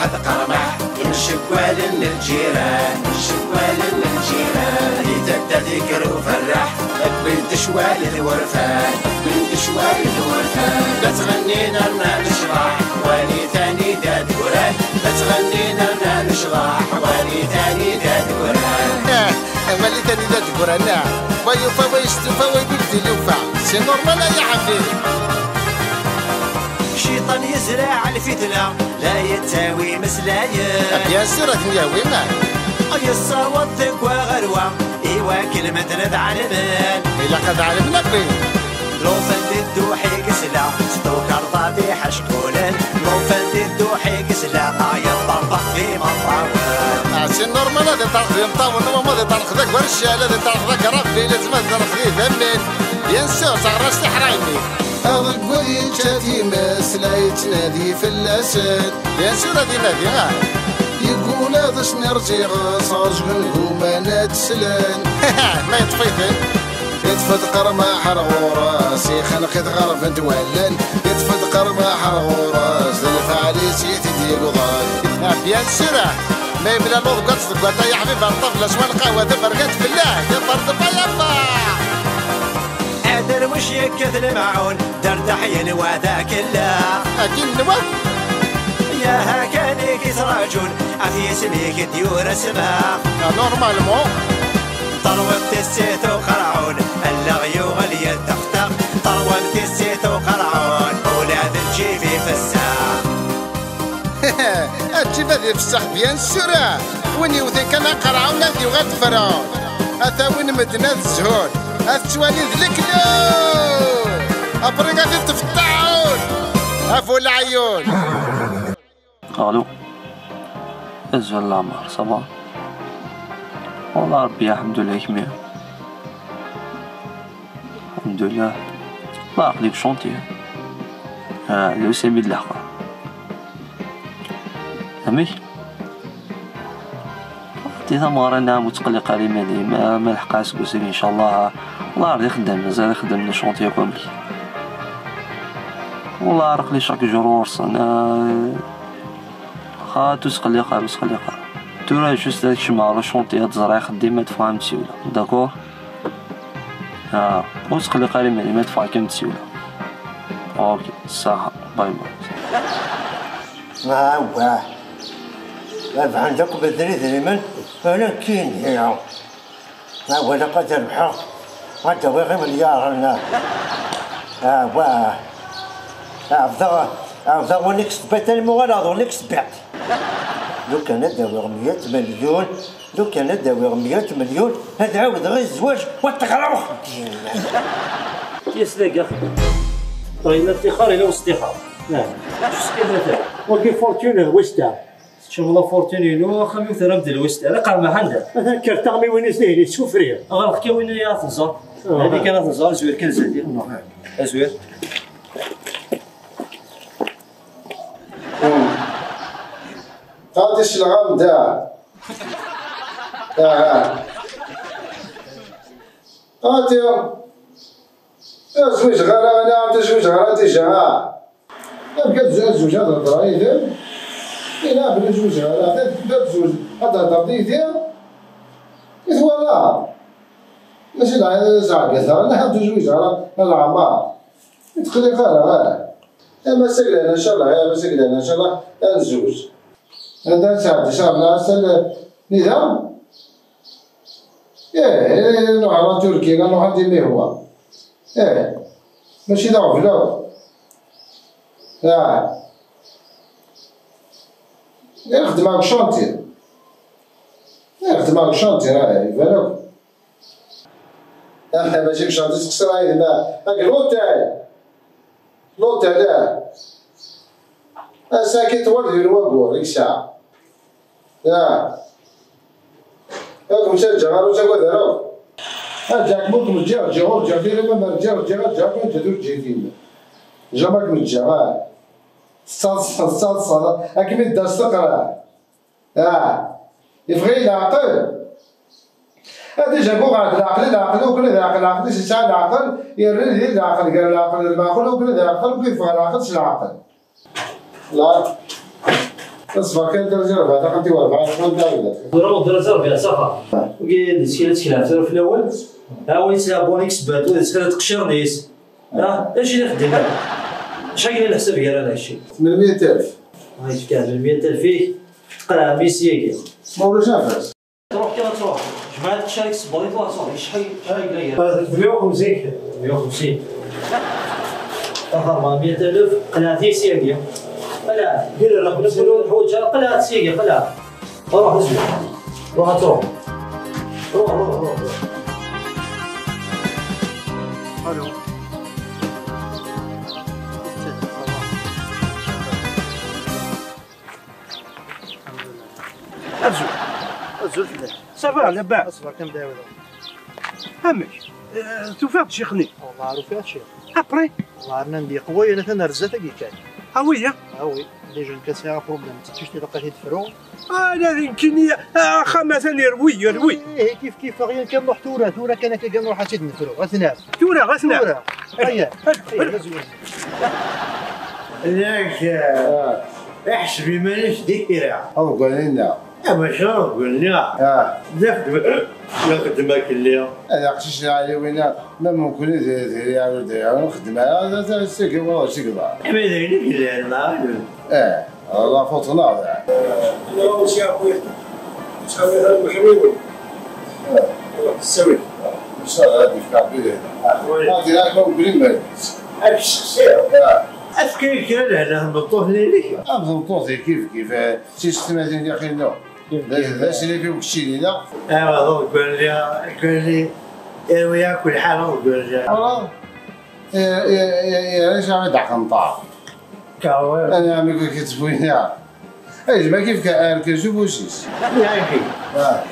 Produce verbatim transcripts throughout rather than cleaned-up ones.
Ad qermeḥ imcekwalen n lǧiran, imcekwalen n lǧiran, di taddart yekker uferreḥ, wwin-d ccwal d wurfan, wwin-d ccwal d wurfan. La ttɣennin rnan ccḍeḥ, wali tanida d-gran, la ttɣennin rnan ccḍeḥ, wali tanida d-gran. Wali tanida d-gran, ah. Wa yufa, wa yestufa, wa yegdel yufa. C'est normal, ay aḥbib. Cciṭan yezreɛ lfitna, la yettawi imeslayen. Ah, bien sûr, ad ten-yawi, ah. Yessaweḍ deg waɣerwa, i wakken medden ad ɛelmen. Ilaq ad ɛelmen akk. Lufan di dduḥ i yesla, s tukerḍa d iḥeckulen. Lufan di dduḥ i yesla, yeṭṭerḍeq d imeṭṭawen. Ah, c'est normal, ad iṭerḍeq d imeṭṭawen, normalement ad iṭerḍeq d agwarcal, ad iṭerḍeq d agrabil, ad iṭerḍeq d idammen. Bien sûr, s aɣras tiḥraymit. Aḍeggal yečča times, la yettnadi fell-asen. Bien sûr, ad inadi, ah. Yeggul ad sen-irẓ iɣes, ɛuẓgen guman ad slen. Ma yeṭṭef-iten. Yeṭṭef-d qermaḥ ar ɣur-s, ixenq-it ɣerben-t wallen. Yeṭṭef-d qermaḥ ar ɣur-s, d lfeɛl-is i t-id-yegḍan. Ah, bien sûr, ah. Ma yemla luḍ gwa tẓeggalt, ay aḥbib, ar ṭṭabla s wa lqahwa, tafergant fell-ak, iferṭ bayabba. Aderwic yekkat lemɛun, derdeḥ yenwa d akella. Akin nwa? Yaha kan i k-ittraǧun, af yisem-ik i d-yura ssma. Ah, normalement. Terwiḍ tissit uqerɛun, allaɣ yuɣal yetteɣteɣ. Terwiḍ tissit uqerɛun, ula d lǧib ifessaɣ. Aǧǧib ad ifessex, bien sûr. Win yewten kan aqerɛun ad yuɣal d Ferɛun. Ad t-awin medden ad zhun, ad t-ttwalin d leklu. Après ad t-id-tfeṭṭɛun. A bu leɛyun. Allô. Azul leɛmer, ça va? Wallah Rebbi, alḥemdulillah, kemmi? Alḥemdulillah. Wallah aql-i deg chantier. Ah, d usami d leḥqer. Amek? Di tameɣra nɛam ur ttqelliq ara iman-im, ma, ma leḥqeɣ aseggas-agi, ncallah. Wallah ar d ixeddam, mazal ixeddam n chantier akk amek. Wallah ar aql-i chaque jour ɣur-sen. Ah, Xaṭ, ur ttqelliq ara, ur ttqelliq ara. Tura juste ad kecmeɣ ɣer ucantier, ad ẓreɣ axeddim, ad ffɣeɣ ad m-d-siwleɣ. D'accord? Ah, ur ttqelliq ara iman-im, ad ffɣeɣ kan ad m-d-siwleɣ. Ok, ṣṣaḥa, bye bye. Ah, wah. Rebḥen-d akk medden idrimen, ala nekkini. Ah, wala ad rebḥeɣ, ad d-awiɣ imelyaṛen. Ah, wah. Ɛebdeɣ, ɛebdeɣ wan expert almi uɣaleɣ d wan expert. Lukan ad d-awiɣ meyya milyun, lukan ad d-awiɣ meyya milyun, ad ɛawdeɣ i zzwaǧ, wa teɣra uxeddim. Yes, dagi. Yella ttixar, yella ustixar. Ah. Just kif ata. Wagi fortune, wista. Teččem la fortune-inu, axxam-iw terram-d lwista. Ala qermeḥ anda? Atan kkret taɣmiwin-is dihin, yettufri. Ɣleq kan winna ad t-nẓer. Ah. Hadi kan ad t-nẓer, azwir kan zdat-i. Azwir. Ɣadi selɣam da. Ah. Ɣadi. Ur zwiǧeɣ ara, ala, ur zwiǧeɣ ara déjà. Amek ad zw-, ad zewǧeɣ ad hedreɣ yid-m? Ila, belli zwiǧeɣ ara, ad, ad zewǧ-, ad thedreḍ yid-i? I twalaḍ? Mačči d lɛayad ara zɛeggateɣ, ala, ur zwiǧeɣ ara, a leɛmer. Ur tqelliq ara, ah. Ama seglan, ncallah, ama seglan, ncallah, ad nezweǧ. Anda ad tɛeddi, ncallah, asal, nida? Ih, ih, nruḥ ɣer Turki, nruḥ anda imi yehwa. Ih, mačči d aɣbel akk. Ah. Ih, xedmeɣ deg chantier. Ih, xedmeɣ deg chantier, ah, iban akk. Ah, mačči deg chantier, seqsi ɣer yemma. Deg l'hôtel. L'hôtel, ah. Ass-agi ṭwal di wagur i yesɛa. Ah. Ad kem-ttaǧǧaɣ ara, ur ttagad ara. Ad ǧǧeɣ-kem ur kem-ǧǧiɣ, ǧǧiɣ ur ǧǧiɣ tira, ma mer ǧǧiɣ, ǧǧiɣ, ad ǧǧeɣ kan ǧǧet ur ǧǧitin. Jamais kem-ǧǧiɣ, ah. Tettaḍsaḍ, tettaḍsaḍ, ad kem-id-tas teqra. Ah. Yeffeɣ-iyi leɛqel. Ah, déjà, buɣ ɛad leɛqel, leɛqel, ukken d leɛqel, leɛqel-is yesɛa leɛqel, yerra di leɛqel, gar leɛqel d lmeɛqul, ukken d leɛqel, ukken yeffeɣ leɛqel s leɛqel. La. Ṣṣber kan, درجة ربعة، تاخدي أربعة، شحال تعمل؟ ضرب درجة ربعة، صافا. وكي ديسكي لا تكلم، تعرف في الأول. ها هو يتلعب بونيكس باتو، يتكلم تقشرنيس. ها، اش اللي خدينا؟ شحال كاين الحساب ديال هذا الشيء؟ ثمنمية ألف. هاي كاع ثمنمية ألف فيك، تقرا ميسي كاع. ما ولاش نفس. تروح كي تروح. جماعة الشركة الصبريت وصافي، شحال، شحال قليل؟ ثمنمية وخمسين. ثمنمية وخمسين. أربعمية ألف، قلعتي سيريا. قلع. دير راه نقولوا الحوجة، قلع سيريا، قلع. روح اسمع. روح تروح. روح، روح، روح، روح. الو. الزول. الزول فلاح. صافا، لاباس؟ اصبر، كان داوي. عمك، آه، توفيق شيخني. والله عارف يا شيخ. ابري؟ والله عارنا ندي قوي، انا كان رزاتك يكاي. ها ويا؟ ها وي. ديجا كان سي بروبليم، تشتي لقيت يدفرو. آه، لا، يمكن لي، آه، خا مثلًا يروي، يروي. إيه، كيف، كيف، غير كان نروح تورا، تورا كان كي نروح أشد نفرو، غسناف. تورا، غسناف. تورا. هيا. هيا، هزو. ياك، آه، احسبي مانيش ديرة. أو قال لنا. يا ما شاء الله، قال لنا. آه. زفت، زفت ما كليا. أنا قشش علي وينا، ما ممكن يدير، يدير، يعاود، يعاود، نخدم على هذا، هذا السيك، والله سيك ضاع. ما يدير لك اللي أنا معاه. إيه. لا فوت ناض يعني. لا، ماشي يا خويا. تساوي هذا المحمي ولا؟ تساوي. مش هذا، هذه في كعبي. هذه راكم قريب ما يجيش. هاك الشخصية. آه. اش كاين كاين هنا مطوح ليلك؟ آه، مطوح كيف كيف. آه، شي ست مدينة يا أخي، لا. لا، لا، شنو فيه وكشي لينا؟ ايوا، دونك قال لي، قال لي، ايوا، يا كل حال، قال لي. والله، إيه، إيه، إيه، إيه، علاش عم يضحك نطاق؟ كاوي. أنا عم يقول كي تبوينا. إيه، ما كيف كان، كان شوف وشيش. يا أخي. آه.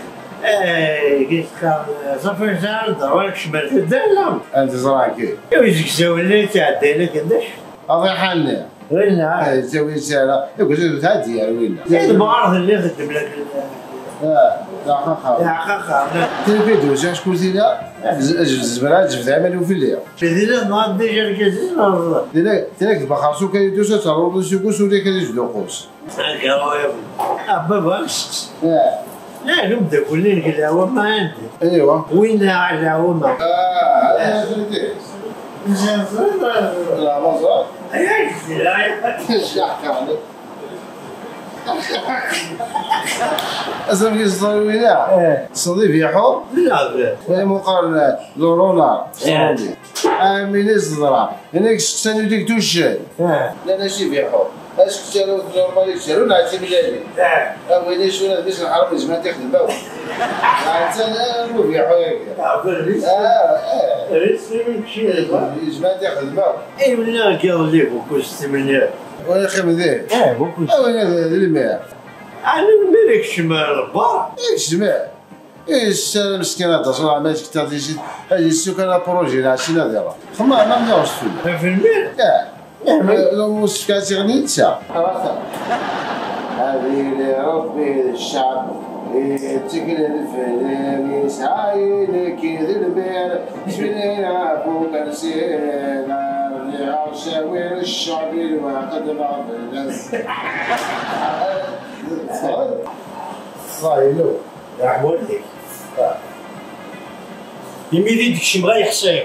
إيه، قلت لك، صافي، إن شاء الله، وراك شمال في الدار، لا؟ أنت زراكي. إيه، ويجيك زاولني، تعدي لك، عندك؟ أضيع حالنا. ولا؟ إيه، زاوية سهلة. إيه، قلت لك، تعدي، يا وين؟ إيه، المعارض اللي خدم لك ال-، آه، لا، خا، خا. لا، خا، خا. تلفي دوزة، شكون زينة؟ ز-، ز-، زبرة، جبد عمل وفي الليل. Tella tebɣa déjà lgaz-is neɣ ẓẓay? Tella, tella tebɣa xerṣum kan yeddu s ad terreḍ s ugus ula kan yezdu qus. Akka, a baba, kečč. Ah. La, d umeddakel-nni nekk lɛawama anda. Aywa. Winna lɛawama. Ah, ah, fhmti. La, ma ẓra. Ay, ay, ay. Ass-a mi yeẓḍa winna. Eh. Tessneḍ Ibiḥu? La, la. Wali muqaren Lorona. Eh. Sɛudi. Amin iẓḍra. Nekk sani dik tuccen. Eh. La, la, si Ibiḥu. Est-ce que c'est normal, c'est normal, c'est normal. Eh. Ah, oui, les choses, les gens, ah, ils mettent des mots. Ah, c'est un mot, bien, oui. Ah, ben, oui. Ah, eh. Oui, c'est une chose, hein. Ils mettent des mots. Eh, mais là, regarde les mots, quoi, c'est mignon. Win yeqqimen din? Eh, wukud? A win d lmir. Ɛni lmir ikcem ɣer lbar? Ikcem. Yessaram meskin ad d-taseḍ ɛemma-k ad yessukan apṛuji n ɛecrin ad iṛuḥ. Xemma ɛemma mi ɣ-sfel. Ɣef lmir? Ih. Ih, ma lumuṣ fkan tiɣni netta. Ad yili Ṛebbi d cceɛb, yetteklen fell-am, yesɛa yid-k d lmir. Sfilin ɣef ukersi, ɣer iɣercawen, ccɛeb ilwa qedmeɣ fell-as. Ṣṣeḥ inu. Yeḥmu-d-ik. Imi d i d-kecmeɣ ay ḥṣiɣ.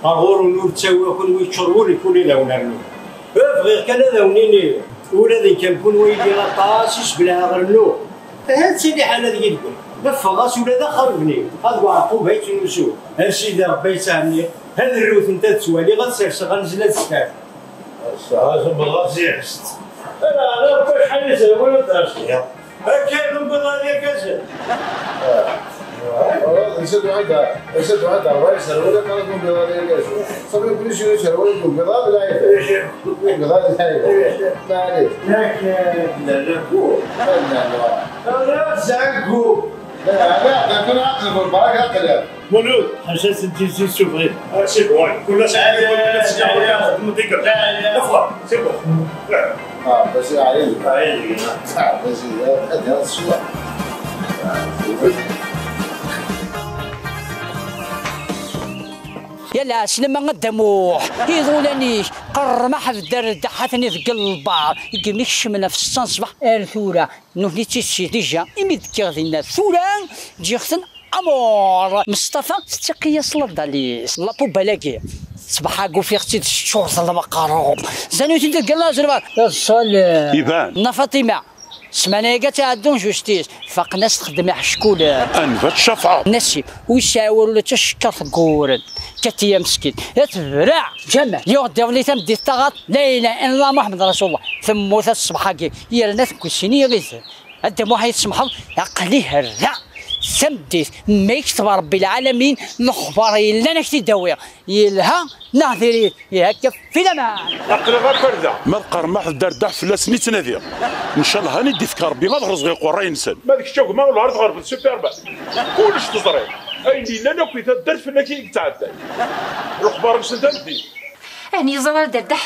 Ar ɣur-wen ur ttawiɣ kunwi yeččur wul-ik ula d awen rnu. Eh, bɣiɣ kan ad awen-iniɣ, ula d nekk am kunwi yellan aṭas i sbelɛeɣ rnu. Ahat d tiliḥala deg i d-wwiɣ. Ma ffɣeɣ-as ula d axxam bniɣ, ad weɛquba yettnusu. A Sidi Ṛebbi ad yetthenni, ad rrewtent ad ttwaliɣ, ad serseɣ anzel ad zdat. Ass-a, ad temmdeḍ ad tt-yeḥsed. Ala, ala, Ṛebbi acḥal i zerwen ad d-rẓiɣ. Akka i d-tewwiḍ ad yak-asen. Nsa d uḥid, nsa d uḥid ṛebɛa iserwula kan ad tewwiḍ ad yak-asen. Ṣafi, kulci iserwula ad tewwiḍ ad lɛib. Tewwiḍ ad lɛib. Maɛlic. Yak, eh, la, la, ku. La, la, la. La, la, la, ku. Aql-aɣ aqleb. Mulud, ḥaca senti si ssufɣi. Ah, c'est bon, kul ass ḥaca, kul ass ḥaca, xedmet deg. La, la. Ixwa, c'est bon. Ah, bas ɛayel. Ɛayel. Ah, bas, ad, ad, ad, Ya lɛeslama a Dda Muḥ, iḍulan-ik, qerrmeḥ d dderdeḥ, atni deg lbar, i yemmi kecmen ɣef ssetta n ṣṣbeḥ ar tura, nutni d tissi dija, imi d-kkiɣ dinna tura, ǧǧiɣ-ten amur. Meṣṭafa tettiqi-yas laddal-is, la poubelle-agi, ṣṣbeḥ-agi ufiɣ-tt-id teččur d lmeqrub, zanut-id deg laẓ-, iban. Nna Faṭima, ssmana-agi ad tɛeddu justice, faqen-as txeddem iḥeckulen. Anva tcafɛeḍ? Nasib, ur yesɛi wara ula d tacekkart n wuren. Katiya meskint, ad tebra. Ǧamal, yuɣ-d iḍelli tameddit taɣaṭ, la ilaha illallah Muḥemmed Rasulullah. Temmut ass ṣṣbeḥ-agi, yerna tewwi sin yiɣiden. A Dda Muḥ, ad yi-tsemḥeḍ, aql-i herdaɣ. Tameddit, ma yekteb Rebbi lɛalamin, lexbar yellan ad k-t-id-awiɣ. Yelha neɣ diri-t, ihi akka fi laman. Aql-aɣ akk ar da. Ma d Qermaḥ d Derdeḥ fell-asen i ttnadiɣ. Ncallah ad iyi-d-ifk Rebbi ad rẓeɣ iqerray-nsen. Ma d kečč a gma, ur ɣer tɣerbeḍ supermarché. Kullec teẓriḍ. Ayen yellan akk i taddart fell-ak i yettɛedday. Lexbar-nsen tameddit. Ɛni yeẓra Derdeḥ?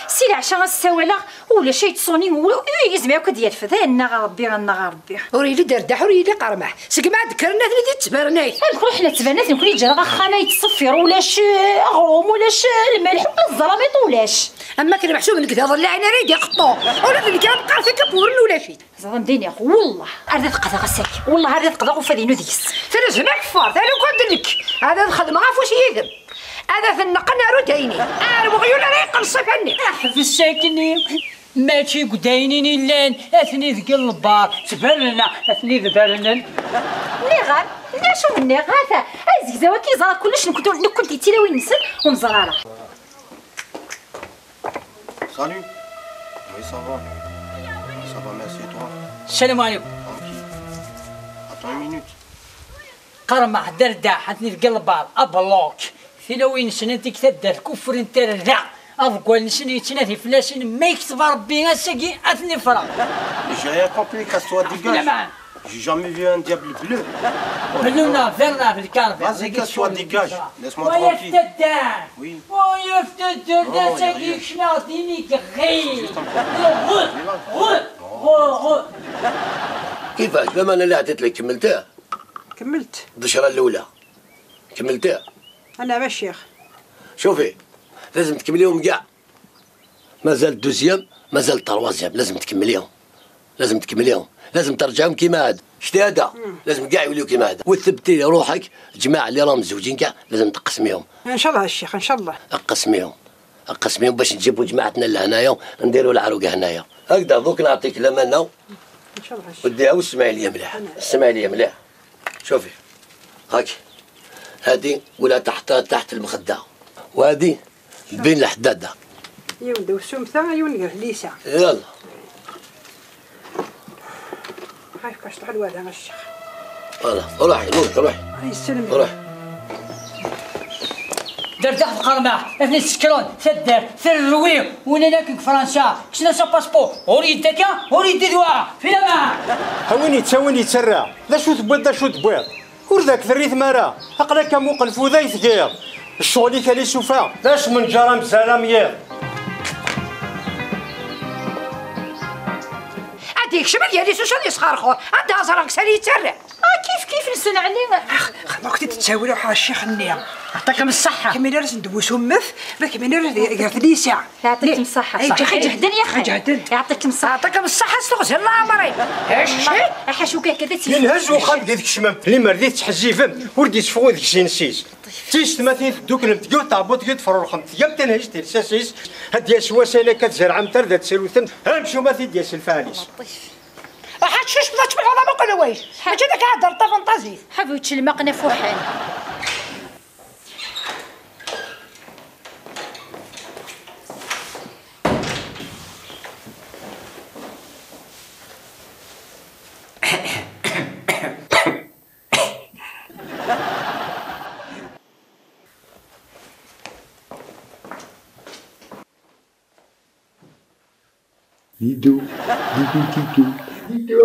Si leɛca ad ssawaleɣ, ulac ay ttṣuni, ur, ur yezmir akk ad yerfed. Ay annaɣ a Rebbi, annaɣ a Rebbi. Ur yelli Derdeḥ, ur yelli Qermaḥ. Segmi ad d-kkren atni di ttbernayt. Ad nruḥ la ttbernayt, nekkni ǧǧan-aɣ axxam ay yettṣeffir, ulac, eh, aɣrum, ulac, eh, lmelḥ, zzeramiṭ ulac. Am wakken meḥsub nekk d aḍellaɛin ara yi-d-iqeṭṭu. Ula d nekk ad qqareɣ takapurn ulac-it. Ẓran d iniɣ, wellah, ar d ad qdeɣ ass-agi. Wellah, ar d ad qdeɣ ufad-inu deg-s. Tala zma kfar, tala kan d nekk. Ad ad xedmeɣ afus yid-m. Ad ad ten-neqqen ar udaynin. Ar weɣyul ara yeqqen ṣṣifa-nni. Ḥbes akkenni. Mačči deg udaynin i llan, atni deg lbar. Ttbernen, atni dbernen. Nniɣ-am, d acu nniɣ? Hata, azegzaw-agi yeẓra kullec, nekkenti, nekkenti d tilawin-nsen, ur neẓra ara. Salut. Oui, ça va. Ça va, merci, et toi? Salam alaikum. Tranquille. Attends une minute. Qermaḥ, Derdeḥ, atni deg lbar, ablok. Tilawin-nsen anti deg taddart, kufrent ar da. Aḍeggal-nsen yettnadi fell-asen, ma yekteb Rebbi ass-agi ad ten-ifreɣ. J'ai rien compris, casse-toi, dégage. Laman. J'ai jamais vu un diable bleu. Bellu neɣ vert neɣ d lkarbi. Vas-y, casse-toi, dégage. Laisse-moi tranquille. Wa yaf taddart. Oui. Wa yaf taddart, ass-agi kecmeɣ d inigɣi. Ɣut, ɣut, ɣut, ɣut. كيفاش؟ لما أنا اللي عطيت لك كملتها؟ كملت. الدشرة الأولى. كملتها؟ أنا ماشي يا أخي. شوفي، لازم تكمليهم كاع. مازال دوزيام، مازال تروازيام، لازم تكمليهم. لازم تكمليهم، لازم ترجعهم كيما عاد. شتي هذا؟ لازم كاع يوليو كيما هذا. وثبتي روحك، جماعة اللي راهم مزوجين كاع لازم تقسميهم. إن شاء الله الشيخ، إن شاء الله. اقسميهم، اقسميهم باش نجيبوا جماعتنا لهنايا، نديروا العروقة هنايا. هكذا دوك نعطيك الأمانة. إن شاء الله الشيخ. وديها واسمعي لي مليح، اسمعي لي مليح. شوفي، هاكي، هادي ولا تحت، تحت المخدة، وهادي بين الحدادة. يا ولد وسومتها، يا ولد ليسا. يلا. هاي كاش تحل وهذا الشيخ. فوالا، روحي، روحي، روحي. هاي السلم. روحي. Derdeḥ d Qermaḥ, atni tsekren, taddart, terwi, win akken deg Fransa, kksen-as apaspu, ur yeddi akka, ur yeddi d wa, fi laman. A win yettawin yettarra, d acu tewwiḍ, d acu tewwiḍ? Ur d ak-terri tmara, aql-ak amuqel f uday tgiḍ. Ccɣel-ik a l-isufa, d asmenǧer amzal am yiḍ. Ad d-yekcem ad yali s usu ad yesxerxur, anda ẓriɣ deg sani yettarra. Ah, kif kif nsen ɛni. Ax, xedmeɣ-t-id ttawil uḥ ccix-nni. Yeɛṭikem ṣṣeḥḥa. Kemmini ara sen-d-tewwi s ummet, ma kemmini ara gar tlisa. Yeɛṭikem ṣṣeḥḥa. Ay, ǧeḥ-, ǧehden ya axi. Ǧehden. Yeɛṭikem ṣṣeḥḥa. Yeɛṭikem ṣṣeḥḥa s teɣzi n leɛmer-ik. Acu? Aḥacu kan kada tt-. Yenhez uxxam di tkecmem, limer di tettḥezzibem, ur d-yetteffeɣ deg-s insis. Tiyessetmatin tedduklemt deg yiwet tɛebbuḍt deg tferrulxemt, tgamt tanhejt di lsas-is, ad d-yas wass ayen akka tzerɛemt ar da tsiruten, amcum ad t-id-yas lfeɛl-is. Aḥa tcucfeḍ ad tmellḥeḍ amuqel n wayes. Mačči d ak-ihedder ṭṭafanṭazit. Ḥabu yečč lmaqna fuḥan. Dido, dido, dido. Dido.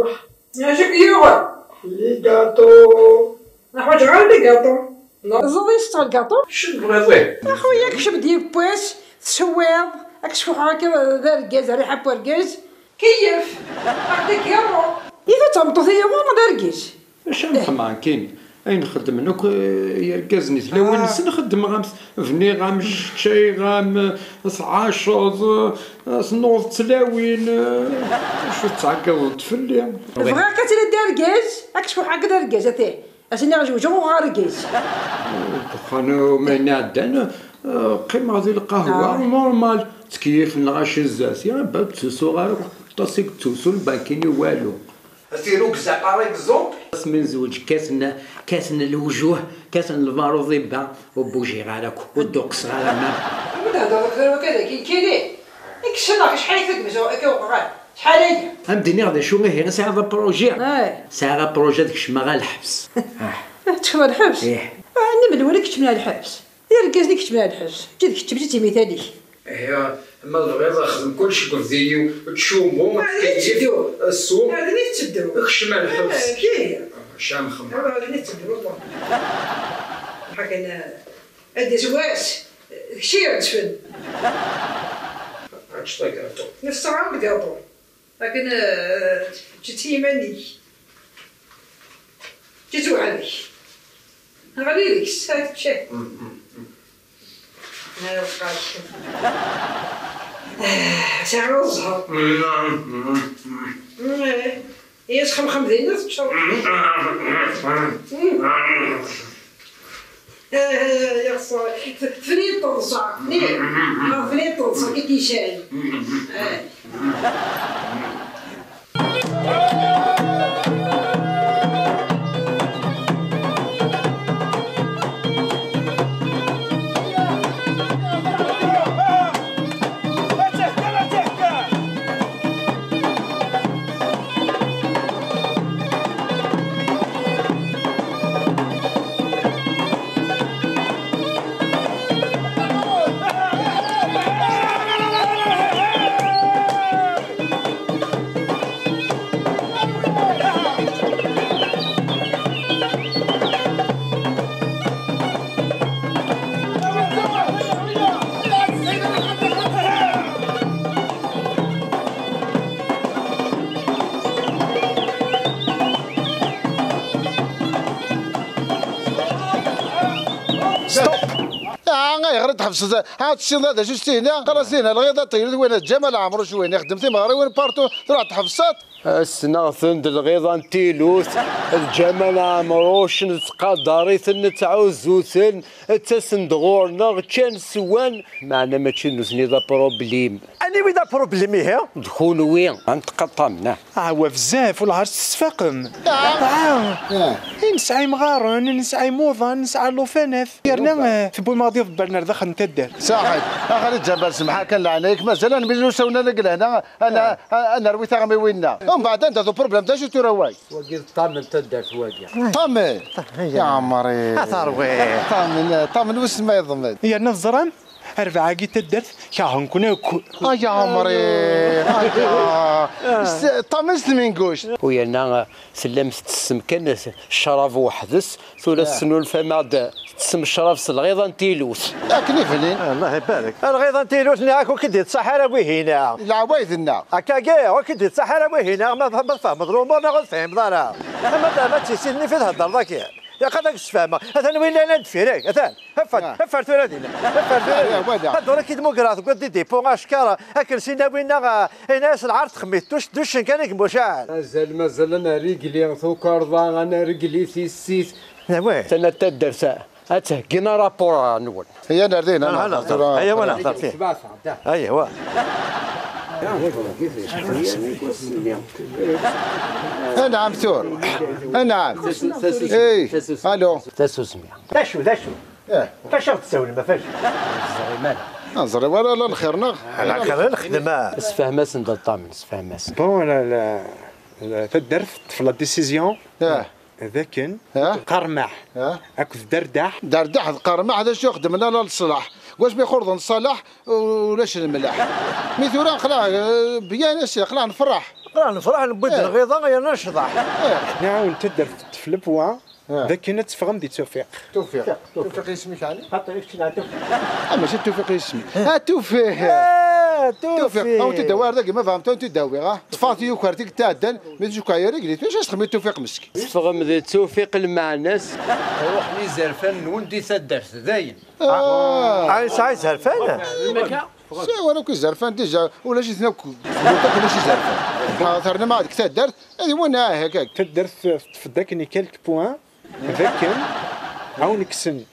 Acu k-yuɣen? Les gâteaux. Neḥwaǧ ɣer les gâteaux. Ẓeḍ-is lgaṭu. Acu tebɣiḍ ihi? A xuya, kcem-d yiwwas, teswiḍ, ad k-sfuḥeɣ akka d argaz, rriḥa n wergaz. Keyyef, aɣ-d agiṛṛu. I d tameṭṭut i yiwen d argaz. Acu am xemɛen kin? Ayen xeddmen akk, eh, yergazen i tlawin-nsen, xeddmeɣ-am, bniɣ-am, ččayeɣ-am, tɛaceḍ, eh, tennuɣeḍ tlawin, eh, acu tettɛeggiḍeḍ-d fell-i? Bɣiɣ kan ad d argaz, ad k-sfuḥeɣ d argaz, ati. Ad s-iniɣ zewǧeɣ uɣeɣ argaz. Dexxan, ma ayen iɛeddan, eh, qqimeɣ di lqahwa, normal, ttkeyyif neɣ acu zdat, ya, bab, ttsusuɣ ara akk, aṭas i yettsusun, bankin i walu. Tirrugza, par exemple. Asmi nezweǧ, kkaten, kkaten lewjuh, kkaten lbaruḍ ibba, ur bujiɣ ara akk, ur dduqseɣ ara ma. Ma d-hedreḍ akk dagi, nekkini? Kkes-aneɣ acḥal i tagmez akka uɣeɣ. Acḥal aya? Ad m-d-iniɣ d acu, ihi, sɛiɣ apṛuji. Ay. Sɛiɣ apṛuji ad kecmeɣ ɣer lḥebs. Ah. Ad tekfeḍ lḥebs? Ih. Ah, nni melwel i keččmen ɣer lḥebs? D irgazen i keččmen ɣer lḥebs. Ǧǧet kečč, ǧǧet timitalit. Ihi, ma tebɣiḍ xdem kullec deg ubdi-w, ttcummu, ah, d ayen tettkeyyif, tetteddu. Ssu, ah, d ayen tetteddu. Kcem ar lḥebs. Ah, kih. Camxem. Ah, d ayen tetteddu, wallah. Ḥaken, ah, ad d-yas wass, d kečč i iɣettfen. Ad teččeḍ agaṭu. Nesseɣ-am agaṭu. Akken, eh, ǧǧet i yiman-ik. Ǧǧet weḥd-k. Ɣli deg-s, ad teččeḍ. Nɛawqak. Sɛiɣ zzheṛ. Eh, yesxemxem dinna teččeḍ. Eh, ya xsara. Fri ṭṭeḍsa. Fri ṭṭeḍsa, kif yecɛel. Eh. Stop! Ah, ayɣer i d-tḥebseḍ? Ah, tessineḍ d acu s-tihna? Xalas, tihna lɣiḍa, ṭeyylet, win d Ǧamal Ɛemruc, win ixeddem timeɣriwin partout, truḥ tḥebseḍ? Ssneɣ-ten d lɣiḍa n tilut, d Ǧamal Ɛemruc, nettqadar-iten, nettɛuzzu-ten, ttasen-d ɣur-neɣ, ččan, swan, meɛna mačči d nutni d apṛublim. Aniwi d apṛublim, ihi? D kunwi, ad nettqaṭam, neɣ? Ah, wa bezzaf, wellah ar s-tesfaqem. Ah. Ah. I nesɛa imɣaren, nesɛa imuḍan, nesɛa llufanat. Yerna, eh, tewwim-aɣ-d iḍebbalen ar daxel n taddart. Saḥit. Axir Ǧamal, semḥ kan leɛnaya-k, mazal ad nmil ur sawna deg lehna, ad n-, ad nerwi tiɣmiwin-nneɣ. Umbeɛd anda-t uproblem, d acu tura way? Wagi d ṭṭam n taddart wagi. Ṭṭam? Aya. Ya ɛemri. A tarwiḥt. Ṭṭam, ṭṭam wissen ma yeḍmen. Yerna teẓram? Arbaɛagi taddart, kerhen-ken akk. Ay ɛemri, ay. S-, ṭṭamen s tminguct. U yerna, eh, tellam tettessem kan ccrab weḥd-s, tura tesnulfam-aɣ-d tettessem ccrab s lɣiḍa n tilut. Akken i bnin. Allah ibarek. Lɣiḍa n tilut-nni akk ur k-id-ittṣaḥ ara wihin-a. Leɛwayed-nneɣ. Akkagi, ur k-id-ittṣaḥ ara wihin-a, ma, ma tfehmeḍ lumuṛ neɣ ur tefhimeḍ ara. Ama d, ma d tissit-nni fi theddreḍ akkin. Ilaq ad ak-sfehmeɣ. Atan winna yellan deffir-k, atan. Effer, effer tura dinna. Effer tura dinna. Ad ur ak-id-mugreɣ deg waddi dipu acekkeṛ akken sinna winna, ah, ini-as lɛar texmit, d uc-, d uccen kan i yemmucaɛen. Mazal, mazal ad nergli tukerḍa, ad nergli tissit. Nawal. Tana taddart ad theggin arapur-nwen. Aya nerdi, aya wa nehḍer fih. Aya wa. Anɛam tura. Anɛam. Ey, alo. Tasusmi. D acu, d acu? Eh. Fac aɣ-d-tsawlem, a fac? Ẓrim ara. Ah, ẓriɣ ara la lxir, neɣ? Ala lxir, la lxedma. Sefhem-asen-d a Ṭamen, sefhem-asen. Bon, la, la, la, taddart teṭṭef la décision. Eh. D akken, eh? Qarmaḥ, eh? Akked Dardaḥ. Dardaḥ d Qarmaḥ d acu xedmen ala leṣlaḥ. Wasmi xurḍen ṣṣalaḥ, ulac lemlaḥ. Mi tura, xla, eh, byan ass, xla nferraḥ. Xla nferraḥ, newwi-d, eh, lɣiḍa, yerna necḍeḥ. Eh. Nɛawen taddart teṭṭef lebwa. Ah. D akken ad teffɣem di Tufiq. Tufiq. Tufiq yisem-ik, ɛni? Xaṭi, kečč neɣ Tufiq? Ah, mačči d Tufiq yisem-ik. Ah, Tufiq. Ah. Tufiq, awen-t-id-awi ar dagi, ma bɣam-t, awen-t-id-awi, ah. Ṭṭfeɣ-t i ukar tikkelt iɛeddan, mi tcukk yeɛya rreglit, mačči ad texdem i Tufiq meskin. Teffɣem di Tufiq lmeɛna-s. Ruḥen izerfan-nwen di taddart, dayen. Ah. Ah, yesɛa izerfan? Siwa akk izerfan, déjà, ulac-iten akk, akk ulac izerfan. Ah, terna ma deg taddart, ad iwan, ah, hekk. Taddart teṭṭef-d akken i quelques points, d akken awen-kksen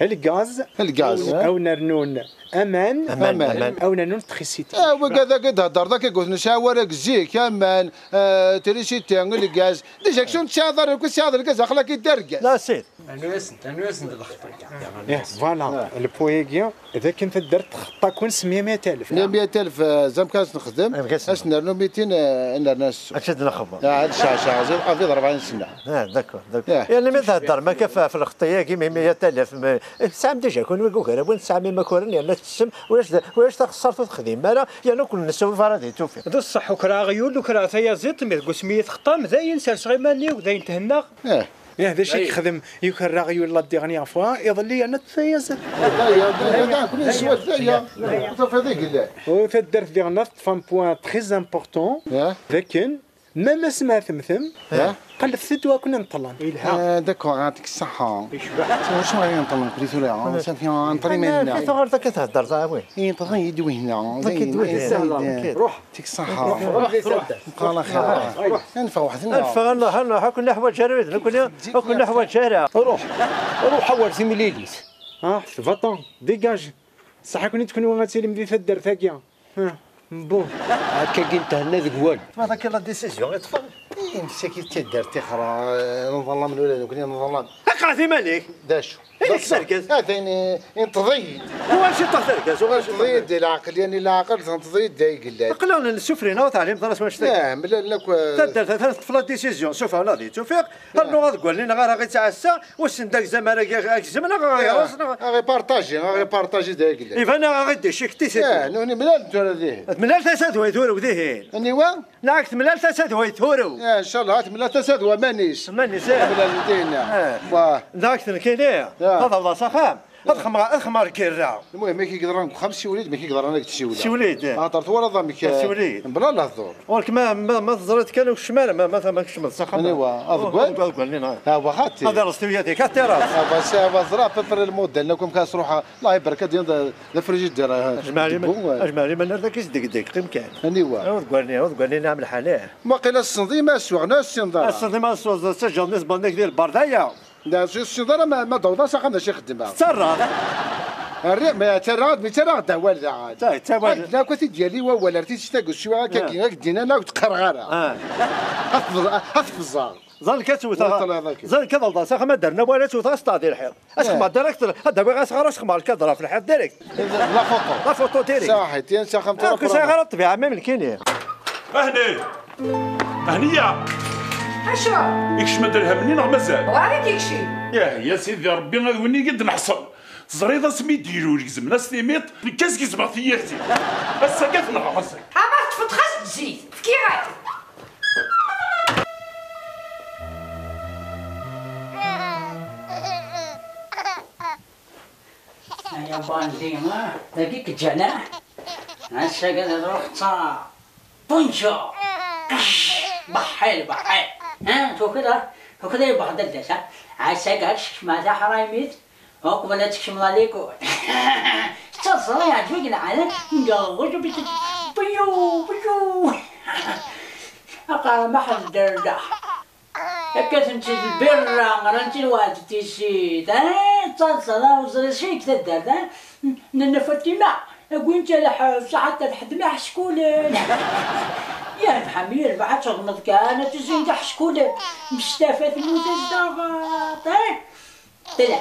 lgaz, lgaz, awen-rnun aman, aman, aman, awen-rnun trisiti. Ah, wigad akka d-hedder, d akka guten, nesɛa warag zik, aman, ah, trisiti, lgaz. Déjà, kcum tesɛiḍ ara, kul tesɛiḍ lgaz, aql-ak-id d argaz. La, c'est. Rnu-asent, rnu-asent lexṭi. Ih, voilà. Le point-agi, d akken taddart txeṭṭa-ken s mya mya alef. Mya mya alef, eh, zamk ad s-nexdem, ad s-nernu mitin, eh, ad nernu ass. Ad tt-id-nexdem. Ah, ad ceɛceɛ, avi d rebɛin sna. Ah, d'accord, d'accord. Yerna mi theddrem akka f-, f lexṭi-agi, mi mya alef, tesɛam déjà kunwi deg ugrawen, tesɛam imakuren, yerna tessem, ulac d-, ulac taxessart ur texdim ara, yerna ur ken-nessuffeɣ ara di Tufiq. D ṣṣeḥ, ukreɣ aɣyul, ukreɣ tayaziḍt, mi deg wasmi i yi-txeṭṭam, dayen serseɣ iman-iw, dayen thennaɣ. Ih, d acu i yexdem? Yuker aɣyul la dernière fois, iḍelli yerna tayaziḍt. Aya, aya, aya, kul yeswa aya. Ur tufiḍ i yellan. U taddart diɣen teṭṭef un point très important. D akken, ma ma smeɛtem-ten, qelbet-d wa ken-ineṭṭlen. Yelha. Ah, d'accord, yeɛṭik ṣṣeḥḥa. Yecbeḥ. Wacu ara ineṭṭlen kul tura? Safi, neṭṭel iman-nneɣ. Tuɣaleḍ akka theddreḍ, a wi? Yeṭṭel-iyi-d wihna. Yeṭṭel-ik-id wihna. Ruḥ. Yeɛṭik ṣṣeḥḥa. Ruḥ, ruḥ, ruḥ. Neffeɣ weḥd-neɣ. Neffeɣ, nruḥ, nruḥ, ur ken-neḥwaǧ ara wid, nekkni ur ken-neḥwaǧ ara. Ruḥ, ruḥ a wer timlilit. Ah, va-t'en, dégage. Ṣṣeḥ-iken-id kenwi ad tilim di taddart-agi. Ah, bon. Akkagi ntehenna deg wal. Tebɣiḍ akka la décision i ṭṭfen? Ih, msaki d taddart tixra, eh, nḍellam nula nekkni nḍellam. Aqeɛɛet iman-ik! D acu? Inek targaz. Atan, eh, inṭeḍ-iyi-d. Uɣal ciṭṭax targaz, uɣal ciṭṭax. Inṭeḍ-iyi-d leɛqel, yani leɛqel, tenṭeḍ-iyi-d ay yellan. Aql-aɣ nsufri, neɣ teɛlimeḍ ara s wanect-agi. Ah, mlalen akk, eh, taddart atan teṭṭef la décision, sufeɣ la di Tufiq, rnu ad gwalni neɣ ara ɣ-ittɛassa, wissen d agzam ara agzem neɣ ɣ-iɣerres neɣ. Aɣ-ipartaji, aɣ-ipartaji d ay yellan. Iban aɣ-id-icikti. Ah, nuni mlalen tura dihin. Mlal tasa d way turew dihin. Aniwa? Neɣ temlal tasa d way turew. Eh, incallah, temlal tasa d waman-is. Aman-is, eh. Temlal dinna. Eh. Wa. Neɣ tennekkini, ad awḍeɣ s axxam. Ad xemɣeɣ, ad xemɣeɣ lgirra. Lmuhim, amek i yeḍran deg uxxam, siwel-id, amek i yeḍran deg tsiwla. Siwel-id. Axaṭer twalaḍ amek, eh, siwel-id. Mebla lehdur. Ɣur-k ma, ma, ma teẓriḍ kan ukcem ara, ma, ma, ma tkecmeḍ s axxam. Aniwa? Aḍeggal? Aḍeggal-nni, neɣ? Ah, wa xaṭi. Ad ireṣ tuyat-ik, ad t-ireṣ. Ah, wa s-, wa ẓra, à peu près le modèle, nekkni kan sruḥeɣ, Allah ibarek, ad d-, d afrijidir, eh, ajmaɛli ma, ajmaɛli ma nerda-k isdegdeg, qqim kan. Aniwa? Aḍeggal-nni, aḍeggal-nni, nɛam lḥal, eh. Waqila tessneḍ-iyi, ma sweɣ, neɣ tessneḍ ara? Tessneḍ-iyi, ma sweɣ, d taǧǧaḍ-nni sbandek di lberdaya. Da, ur tessineḍ ara ma, ma d-awḍeɣ s axxam d acu i xeddmeɣ. Tettarraḍ. Rriɣ, ma yettarra-d, mi ttarraɣ-d awal daɣen. Ta, yettawal. Ad akk ad t-id-yali wawal, ar tissit agessiw, akka, ah, akka d-yennan, ur d-qqareɣ ara. Ah. Ad tfeẓ-, ad tfeẓẓeɣ. Ẓan kan ad tewteɣ. Ẓan kan ad awḍeɣ s axxam, ad d-rren awal, ad tewteɣ, ad s-teɛḍi lḥiḍ. Ad s-xemmeɣ direct, ad d-awiɣ asɣar, ad s-xemmeɣ lkadra ɣef lḥiḍ direct. La photo. La photo direct. Saḥit, yan s axxam tura. Ur sɛiɣ ara ṭṭbiɛa, ma melkin-i. Ahni! Ahniya! Acu? Ikcem-d lhem-nni neɣ mazal? Ɣur-i ad ikcem. Yah, ya Sidi Rebbi, ad win i d-neḥṣel. Teẓriḍ asmi d-ilul gezmen-as timiṭ, nekk ad s-gezmeɣ tiyerti. Ass-agi ad t-nɣer, ass-agi. Ama teṭṭfeḍ xas zzit, fkiɣ-ak. Ay abandi, ah, dagi k-ǧǧan, ah? Ass-agi ad ruḥ ttaṛ. Bonjour. Beḥḥel, beḥḥel. Ah, tukiḍ, ah? Tukiḍ ay beɣdad d ass, ah? Ass-agi ad tekcem taḥraymit, uqbel ad tekcem la likul. Tettaẓ-, yeɛǧeb-ik lɛali, ndeɣ, biyyu, biyyu. Aqermaḥ d dderdeḥ. Akka tent-id lbirra, rant-id waɛd tissit, eh, d taḍsa, d aweẓri, seg taddart, eh, n, n Nna Fatima, agwin-tt lḥebs, ḥatta lḥedd ma ḥeskulen. Yerbeḥ a mmi, yerbeḥ, ad teḍmeḍ kan, ad tizin d aḥeskulen. Mestafa temmut-as daɣaṭ, eh? Tela,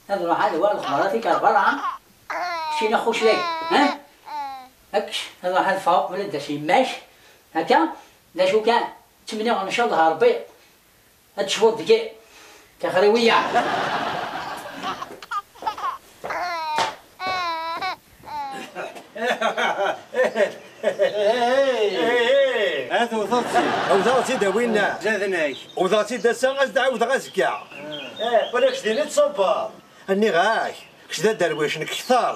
ad ruḥ ad war lexbarat i kerbar, ha? Keččini axuc dagi, eh? Kečč, ad ruḥ ad ffɣeɣ, wala d acu yemma-k, akka, d acu kan. Ttmenniɣ ncallah Rebbi ad tecbuḍ deg-i tixriwiya. Ad tewteḍ-tt-id. Awteɣ-tt-id a winna. Zaden-ak. Awteɣ-tt-id ass-a, ad s-d-ɛawdeɣ azekka. Eh, wala kečč din i tṣubbeḍ. Nniɣ-ak, kečč d aderwic, nekk kter.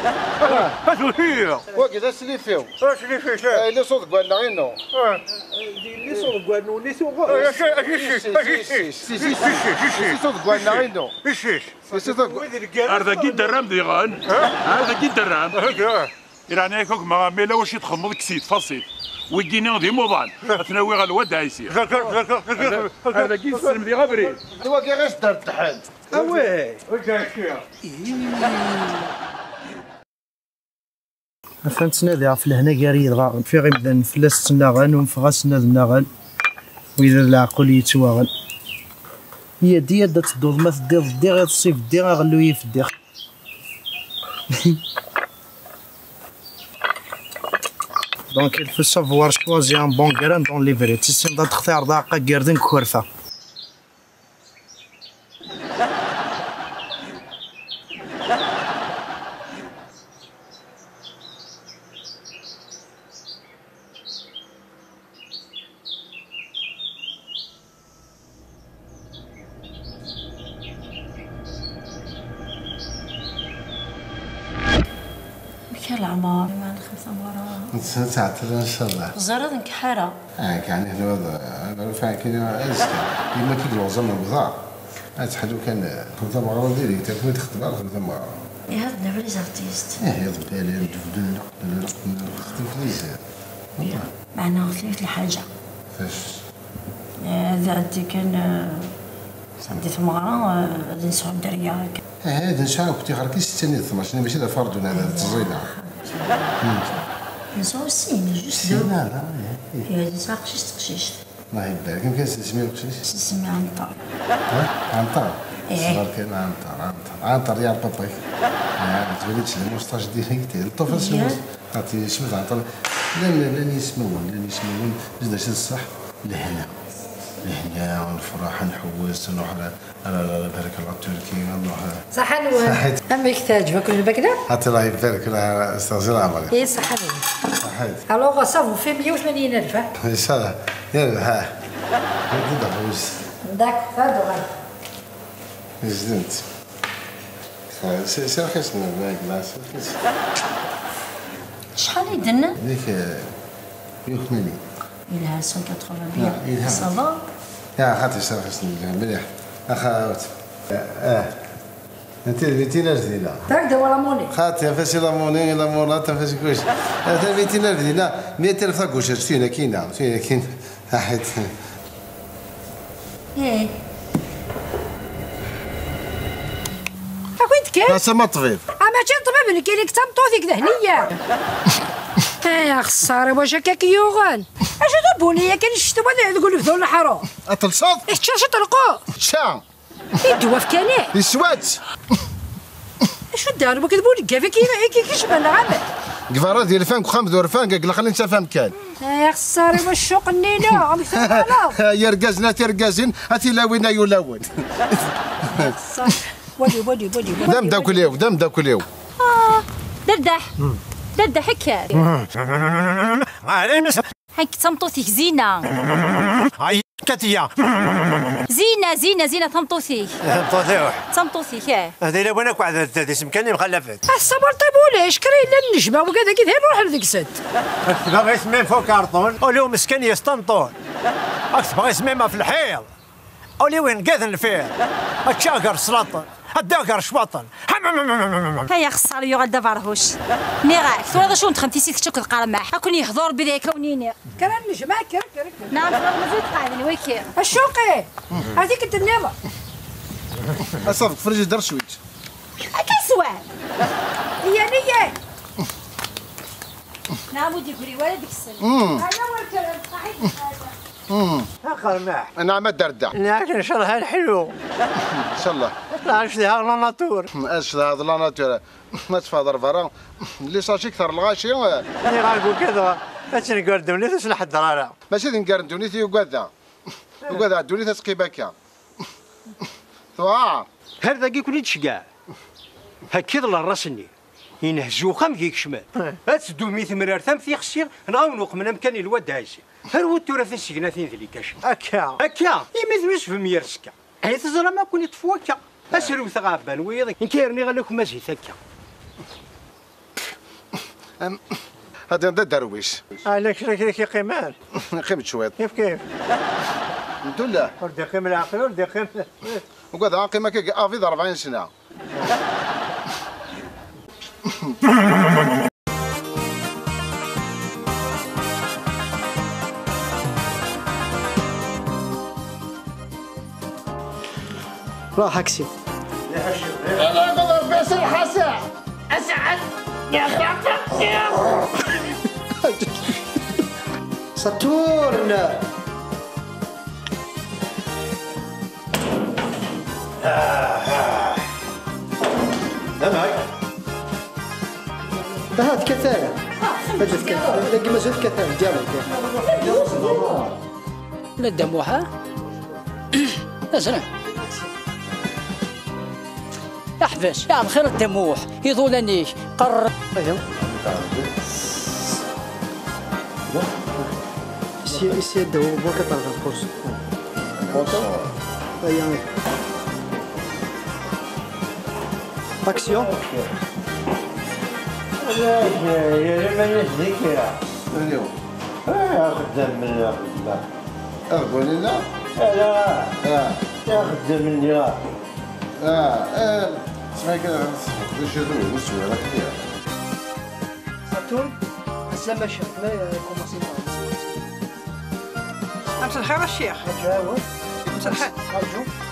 Atuhi! Wagi d aslifiw. Aslifiw. Yelli ṣṣut deg wannaɣ-inu. Yelli ṣṣut deg wannu-nni tuɣ. Yelli ṣṣut deg wannaɣ-inu. Ar dagi d-terram diɣen? Ar dagi d-terram? Ilɛen-ak akk ma, ma yella wacu i txedmeḍ, kkes-it, faṣ-it. Wigi-nni d imuḍan. Ad ten-awiɣ ɣer lwad ɛisiɣ. Ar dagi tesselmed-iɣ abrid. D wagi i s-d-reddḥen. Awi. Atan ttnadiɣ ɣef lehna gar yidɣaɣen, fiɣ imdanen fell-as ttnaɣen, unfeɣ-asen ad nnaɣen, wid d leɛqul yettwaɣen. Yya-d, yya-d ad tedduḍ, ma teddiḍ ddiɣ, iḍes ibeddi, aɣelluy ifeddi. Donc il faut savoir choisir un bon grain dans l'ivret. Tissineḍ ad textireḍ aɛeqqa n yirden deg ukerfa. Amek a leɛmer? Ma nexdem tameɣra? Netta tɛeṭṭel, ncallah. Teẓriḍ nekk ḥareɣ. Ah, kan, hna, hna, hna, kan, azekka. Yemma-k i yelluẓen n uḍar. Ad tḥellu kan, xdem tameɣra direct, akken i txeddem, xdem tameɣra. Iha d les artistes. Ih, iḍebbalen, debdel, leqdel, leqdel, xdem tlizar. Meɛna xlif lḥaǧa. Fac? Eh, ad ɛeddi kan, eh, sɛeddi tameɣra, eh, ad nesɛu dderya. Eh, ad nesɛu akk tiɣerki setta-nni d tnac, mačči d afardun, hada d tẓina. Nesɛu sin, juste deux. Sin, ah, eh, eh. Eh, nesɛa aqcic d teqcict. Allah ibarek. Amek i s-nsemmi i uqcic? Nsemmi Ɛenṭer. Ha? Ɛenṭer? Ih. Ṣṣber kan Ɛenṭer, Ɛenṭer. Ɛenṭer, ya Rebbi. Ah, tbali-d s lmustac direct. Ṭṭuf-as lmus-, xaṭi isem d Ɛenṭer. Llan, llan yismawen, llan yismawen. Zdac d ṣṣeḥ. Lehna. Lehna, nefreḥ, nḥewwes, nruḥ la, la, la, la, barak Allah Turki, nruḥ. Ṣaḥa-nwen. Ṣaḥit. Amek teɛǧeb-aken lmakla? Xaṭi Allah ibarek, la, Ustaz Ɛmar. Eh, ṣaḥa-nwen. Ṣaḥit. Alors, ça vous fait mille وثمانين ألف, hein? Inchallah. Yerbeḥ. Yedda d ṛṛuz. D'accord, ça doit. Zedent. S-, s rxisen, ma yella, s rxisen. Acḥal i d-nnan? Dik, eh, mille وثمانين. Yelha, cent quatre-vingts bien. Ah, yelha. Ça va? Ya, xaṭi s rxisen, mliḥ. Axa, ah. Anti d mitin ar dinna. Trak de wala moni. Xaṭi, anef-as i la moni, i la moni, anef-as i kullec. Ata mitin ar dinna, mitin alef tagucert, tin akkin, tin akkin. Aḥit. Eh. Akin tkal? Asa ma ṭbib. Ah, mačči n ṭbib nekkini, d tameṭṭut-ik d hniya. Ay, axeṣṣar, iwacu akka k-yuɣen? Acu d ubuni yakan ccetwa deg unebdu n leḥṛum? Ad telseḍ? Eh, ččar ciṭ lqu. Čča. I ddwa fkan-ak? Yeswa-tt. Acu d-, d wagi d bu leggaf i k-, i k-, i k-icban neɣ amek? Deg berra d ilfan, deg uxxam d urfan, deg leqli n tafam kan. Ay, axeṣṣar, i wacu qqen-ina, amek teɣaleḍ? Ay irgazen, a tirgazin, a tilawin, ay ulawen. Axeṣṣar. Wali, wali, wali, wali. D ameddakel-iw, d ameddakel-iw. Ah, Derdeḥ. Derdeḥ, kker. Ḥek d tameṭṭut-ik Zina. Ay, Katiya. Zina, Zina, Zina, tameṭṭut-ik. Tameṭṭut-iw. Tameṭṭut-ik, eh. Hadi lawan akk ɛad d isem kan imxallafet. Ass-a, ur ṭib ulac, kra yellan nnejma, wigad-agi d ayen ruḥen deg-sent. Ad tbeɣ isem-im f ukarṭun, ul-iw meskin yesṭenṭun. Ad tbeɣ isem-im ɣef lḥiḍ. Ul-iw ineggaden lfir. Ad ččeɣ gar ṣlaṭen, ad ddiɣ gar ccwaṭen. Ay axeṣṣar, yuɣal d aberhuc. Nniɣ-ak, tura d acu n texxamt-is i tečč akked qarmaḥ? Ad ken-yehḍu Rebbi d ayaka wen-iniɣ. Kker ad nejmeɛ, kker, kker, kker. Naɛam, tura mazal tqeɛden wiki. Acuqi? Ati k-tenniḍ. Asaḍ deg frijider cwiṭ. Akka swan. Iyan, iyan. Naɛam, ur d-yegri wara deg-sen. Mm. Ala, ur kker, ur ttqaḥit. Hmm. Aqermaḥ. Nɛam a Derda. Nɛak ncallah lḥelu. Ncallah. Nɛak cedhaɣ la nature. Ad cedhaɣ la nature. Ma teffɣeḍ ar berra, les sachets kter lɣaci. Nniɣ-ak ugadeɣ ad tengar ddunit ur s-nḥedder ara. Mačči d nnger n ddunit i ugadeɣ. Ugadeɣ ddunit ad teqqim akka. Tewɛer. Har dagi ken-id-ceggeɛ. Hakkiḍ lerras-nni. Inhez uxxam deg ikecmen. Eh. Ad teddum i temrart am tixsi, neɣ awen uqmen amkan i lwad ɛisi. Rwut tura tisegnatin d likac. Akka. Akka, imi d wis bemyir ska. Ay teẓram akk neṭṭef wakka. Asrewteɣ ɛebban wiyiḍ, nekk yerniɣ ala kumazit akka. Hadi d aderwic. Ah, la kra kra k-iqqimen. Qqim cwiṭ. Kif kif. Mdullah. Ur d-iqqim leɛqel, ur d-iqqim. Ugadeɣ ad qqim akka deg avid rebɛin sna. Ruḥ aksi. Ala, ala, Rebbi, s lḥasa. Asɛad. Saturn. Aha, tekkat ara. Mazal tekkat. Dagi mazal tekkat ara. Dialogue. La Dda Muḥ, ha? Azrem. Aḥbas, ya lxir a Dda Muḥ, iḍulan-ik, qerr. Aya. Ici, ici, à deux, on voit que t'as un pause. Aya. Action. Ala, yerra iman-is d kra. Aniwa? Ah, axeddam n lxedma. Aɣbel-nneɣ? Ala. Ah. Axeddam-nni. Ah, eh, ttmaggareɣ d acu d win ur swiɣ ara. Saturn, ass-a maca, ma, eh, commencer par. Amselxir a ccix. Amselxir.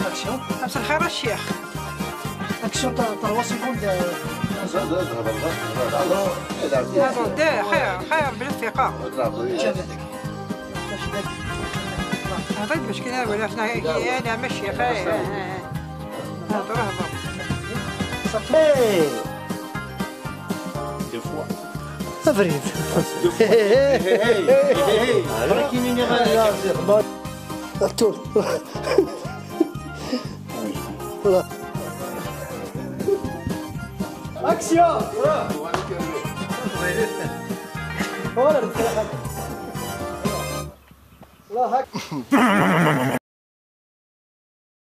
Action. Amselxir a ccix. Action تاع trois secondes. هضر، دير خير، خير بلا ثقة. هضرت باش كنا ولا حنا، أنا ماشي خير. هضر، هضر. صافي. Abrid. Deux fois. Hey, hey, hey, hey, hey. Voilà. Voilà. Action. Voilà. Voilà.